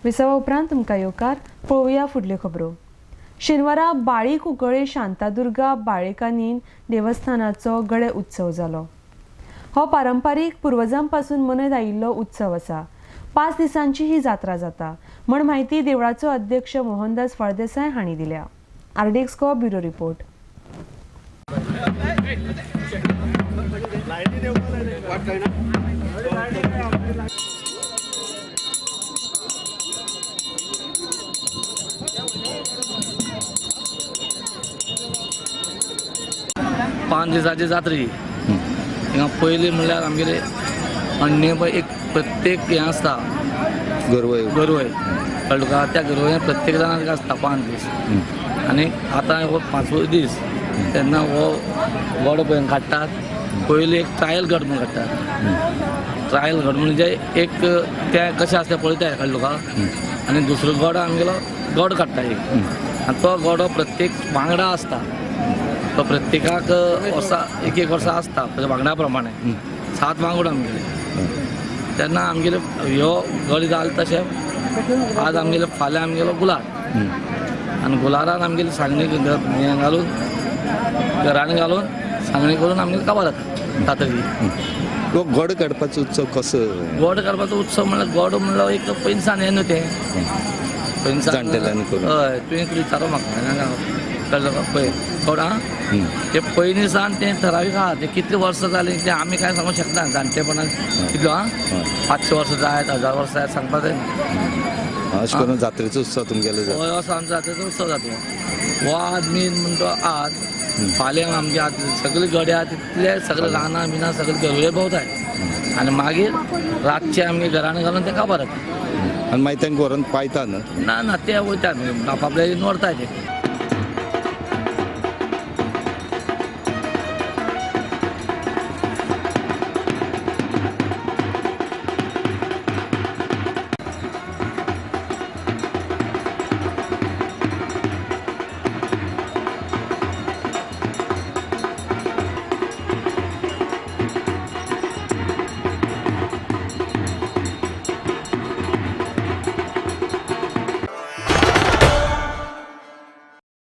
विसवा उपरांत तुमकां येवकार. पळोवया फुडल्यो खबरो. शेनवारा बाळी कुंकळे शांतादुर्गा बाळेकानीन देवस्थानाचो गडे उत्सव जालो. हो पारंपारीक पुर्वजां पासून मनयत आयिल्लो उत्सव आसा. 5 दिसांची ही जात्रा जाता म्हण म्हायती देवळाचो अध्यक्ष मोहनदास फळदेसाय हांणी दिल्या. आरडीएक्स को ब्युरो रिपोर्ट. 5 दिसाची जात्री हिंगा पयली म्हणल्यार आमगेले अण्णे एक प्रत्येक हें आसता गरवय गरवय कळ्ळें तुका. त्या गरवय प्रत्येक जाणाक आसता 5 दीस. आनी आतां हो 5वो दीस तेन्ना हो गडो पळय काडटात. पयली एक ट्रायल गड म्हूण काडटात. ट्रायल गड म्हणजे एक ते कशें आसता पळयता कळ्ळें तुका. आनी दुसरो गडो आमगेलो गड काडटा एक. आनी तो गडो प्रत्येक वांगडा आसता. तो प्रत्येकाक वर्सा एक एक वर्सा आसता वांगडा प्रमाणे 7 वांगड आमगेले. तेन्ना आमगेले ह्यो गडी जाल तशें आज आमगेले फाल्यां आमगेलो गुलार. आनी गुलारान आमगेली सांगणी हें घालून घरान घालून सांगणी करून आमगेली काबार जाता जातकी. गड काडपाचो उत्सव कसो? गड काडपाचो उत्सव म्हणल्यार गड म्हणल्यार एक पयनसान हें न्हू तें पयनसान. हय तुवें विचारो म्हाका कळ्ळें पळय गड आं ते पयलीं सान तें ठरावीक आहा. ते कितले वर्सां जालीं तें आमी कांय सांगूंक शकना जाणटेपणान कितलो आं 500 वर्सां जायत 1000 वर्सां जायत सांगपाक जायना. अशें करून जात्रेचो उत्सव तुमगेलो जाता? हय असो आमचो जात्रेचो उत्सव जाता. हो आज मेन म्हणटा आज फाल्यां आमगे आज सगळे गड्या तितले सगळे रानां बिनां सगळे गरवे भोंवताय. आनी मागीर रातचे आमगे घरान घालून ते काबार जाता. आनी मागीर तांकां व्हरून पायता न्हू? ना ना ते वयता आपापले व्हरताय ते.